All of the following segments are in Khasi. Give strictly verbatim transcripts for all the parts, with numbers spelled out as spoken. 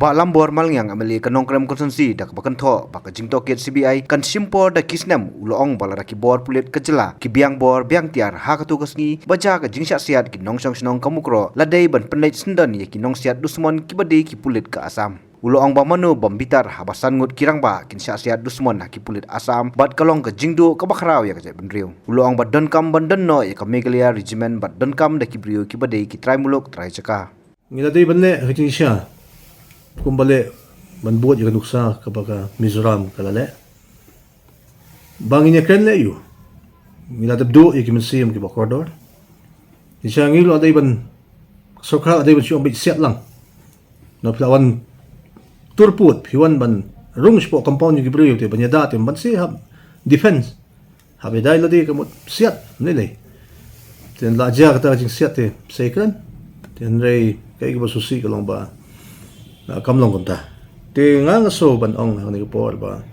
Bah Lambor Malngiang, M L A ka Nongkrem Constituency, da kaba kynthoh ba ka jingtohkit C B I kan shim por da ki snem, u la ong ba lada ki bor pulit ka jylla ki biang bor biang tiar ha katu ka sngi, ba jia ka jingshah siat ki nongshong shnong ka Mukroh la dei ban pynleit syndon ïa ki nongsiat dusmon kiba dei ki pulit ka Assam. U la ong ba mano bym bitar haba san ngut ki rangbah kin shah siat dusmon ha ki pulit Assam, bad ka long ka jingduh kaba khraw ïa ka jaitbynriew. U la ong ba donkam ban don noh ïa ka Meghalaya Regiment bad donkam da ki briew kiba dei ki trai muluk trai jaka. Ngi la dei ban leh ha ka jingshisha kumba leh ban bud ïa ka nuksa kaba ka Mizoram ka la leh. Ba ngin ïakren leh ïa u, ngi la dep duh ïa ki mynsiem kiba kordor. Jingshisha ngi la dei ban, sorkar la dei ban shu ong beit siat lang. Na phi la wan turpud, phi wan ban rung shapoh compound ïa ki briew te ban ïada te ban shu hap defense. Haba ïadei lade ka mut siat, ne lei. Te la jia kata ka jingsiat te sa ïakren. Te hynrei kaei kaba sngewsih ka long ba, ah, kam long kumta. Te nga nga sngew ban ong ha kane ka por ba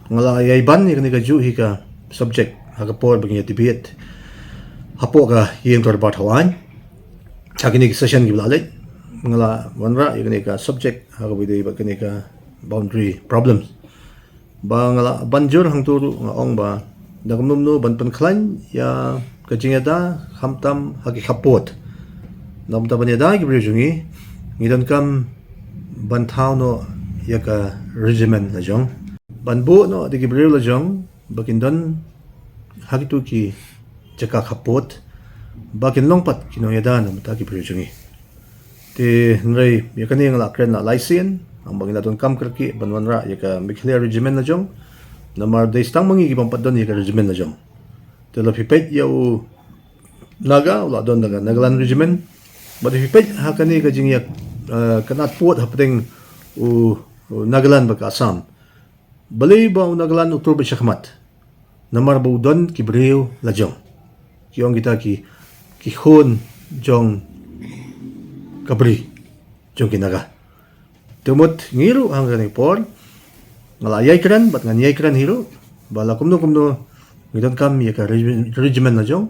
nga la ïai ban ïa kane kajuh hi ka subject ha ka por ba ngi ïa debate hapoh ka ïing dorbar thawaiñ. Ha kine ki session kiba la leit nga la wanrah ïa kane ka subject ha kaba ïadei bad kane ka boundary problems. Ba nga la ban jur hangto ruh nga ong ba da kumno kumno ban pynkhlaiñ ïa ka jingïada khamtam ha ki khappud. Namar ban ïada ki briew jong ngi, ngi donkam ban thaw noh ïa ka regiment la jong, ban buh noh da ki briew la jong ba kin don ha kitu ki jaka khappud, ba kin long pat ki nongïada namar ki briew jong ngi. Te hynrei ïa kane nga la kren la lai sien, ong ba ngi la donkam kyrkieh ban wanrah ïa ka Meghalaya Regiment la jong. Namar dei tang ma ngi ki bym pat don ïa ka regiment la jong. Te lada phi peit ïa u Naga u la don da ka Nagaland Regiment. Bad lada phi peit ha kane ka jingïa, eh, ka nat pud hapdeng u, u Nagaland bad ka Assam. Balei ba u Nagaland u tur beit shakhmat? Namar ba u don ki briew la jong. Ki ong kita ki, ki khun jong ka bri, jong ki Naga. Te mut ngi ruh ha kane ka por nga la ïai kren bad ngan ïai kren hi ruh ba la kumno kumno ngi donkam ïa ka regi-, regiment la jong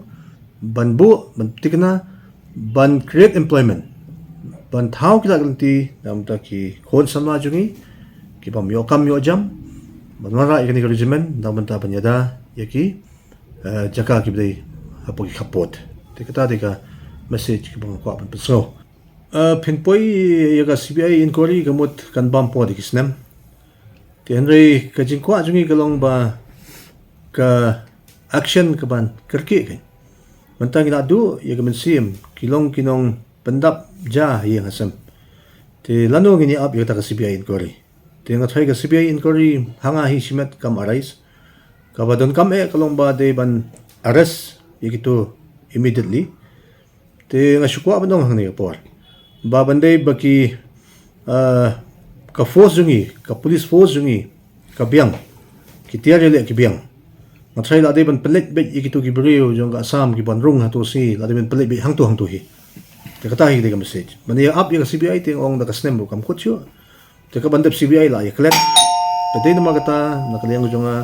ban buh, ban thikna, ban create employment, ban thaw ki lad ki lynti namar ki khun samla jong ngi ki bym ïoh kam ïoh jam, ban wanrah ïa kane ka regiment namar ban ïada ïa ki, eh, jaka kiba dei hapoh ki khappud. Te kata dei ka message kaba nga kwah ban pynsngew. Eh, phin poi ïa ka C B I inquiry ka mut kan bam por da ki snem. Te hynrei ka jingkwah jong ngi ka long ba ka action ka ban kyrkieh kein. Mynta ngi la duh ïa ka mynsiem ki long ki nongpyndap ja ha ïing ha sem. Te lano ngin ïa ap ïa kata ka C B I inquiry? Te nga tharai ka C B I inquiry ha nga hi shimet kam arise. Kaba donkam eh ka long ba dei ban arrest ïa kito immediately. Te nga shu kwah ban ong ha kane ka por ba ban dei ba ki, ah, ka force jong ngi, ka police force jong ngi ka biang, ki tiar ïaleh ki biang. Nga tharai la dei ban pynleit beit ïa kito ki briew jong ka Assam ki ban rung hato sngi, la dei ban pynleit beit hangto hangto hi. Te kata hi ka dei ka message. Ban ïa ap ïa ka C B I te nga ong da ka snem ruh kam kut shuh. Te ka ban dep C B I la ïa klet. Te dei namar kata na ka liang jong nga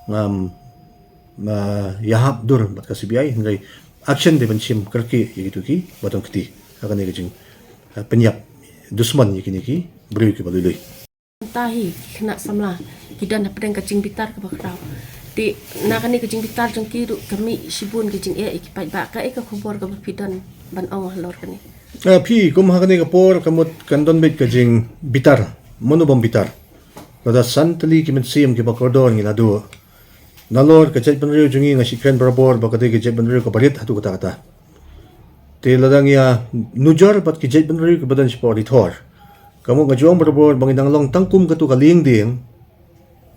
ngam, ah, ïahap dur bad ka C B I, hynrei action dei ban shim kyrkieh ïa kito kiba don kti ha kane ka jing, ah, pynïap dusmon ïa kine ki briew kiba lui lui. Mynta hi ki khynnah samla ki don hapdeng ka jingbitar kaba khraw. Te na kane ka jingbitar jong ki ruh ka mih shibun ka jingeh ïa ki paidbah. Kaei ka khubor kaba phi don ban ong halor kane? Ah, phi, kum ha kane ka por ka mut kan don beit ka jingbitar. Mano bym bitar? Lada san tylli ki mynsiem kiba kordor ngi la duh. Nalor ka jaitbynriew jong ngi nga shu kren barabor ba ka dei ka jaitbynriew kaba rit haduh katta katta. Te lada ngi ïa nujor bad ki jaitbynriew kiba don shapoh Ri Thor, ka mut nga ju ong barabor ba ngi dang long tang kum katu ka liengdieng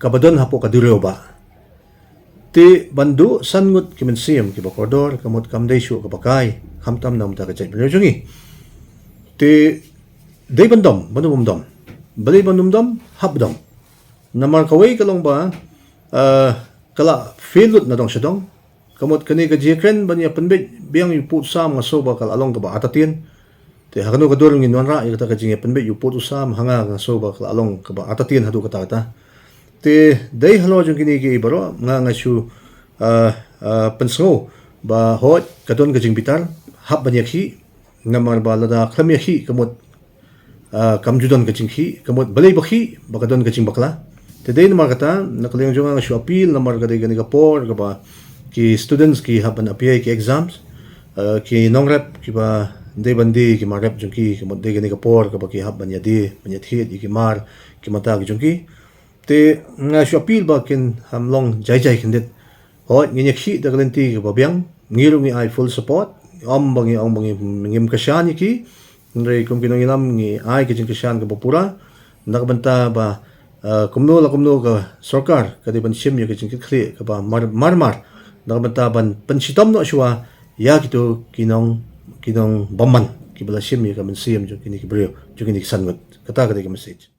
kaba don hapoh ka duriaw bah. Te ban duh san ngut ki mynsiem kiba kordor ka mut kam dei shuh kaba kai, khamtam namar ka jaitbynriew jong ngi. Te dei ban dom, ban dom, dom. Balei ban dom, dom, hap dom. Namar kawei ka long ba, ah, ka la fail lut na dong sha dong. Ka mut kane ka jingkren ban ïa pynbeit biang ïa u pud u sam nga sngew ba ka la long kaba artatien. Te ha kano ka dur ngin wanrah ïa kata ka jingïa pynbeit ïa u pud u sam ha nga, nga sngew ba ka la long kaba artatien haduh katta katta. Te dei halor jong kine kiei baroh nga, nga shu, ah, ah, pynsngew ba hooid ka don ka jingbitar, hap ban ïakhih, namar ba lada khlem ïakhih ka mut Ah, kam ju don ka jingkhih, ka mut balei ba khih, ba ka don ka jingbakla. Te dei namar kata, na ka liang jong nga nga shu appeal namar ka dei kane ka por kaba ki students ki hap ban apply ki exams, ah, ki nongrep kiba dei ban die ki mar rep jong ki, ka mut dei kane ka por kaba ki hap ban ïadie, ban ïathied ïa ki mar, ki mata ki jong ki. Te nga shu appeal ba kin ham long jai jai khyndiat. Hooid, ngin ïa khih da ka lynti kaba biang, ngi ruh ngi ai full support, ym ba ngi ong ba ngi, ngim kyrshan ïa ki, hynrei kum ki nongïalam ngi ai ka jingkyrshan kaba pura, na ka bynta ba, eh, kumno la kumno ka sorkar ka dei ban shim ïa ka jingkitkhlieh kaba mar, mar mar, na ka bynta ban pynshitom noh shuwa ïa kito ki nong, ki nongbymman kiba la shim ïa ka mynsiem jong kine ki briew, jong kine ki san ngut. Kata ka dei ka message.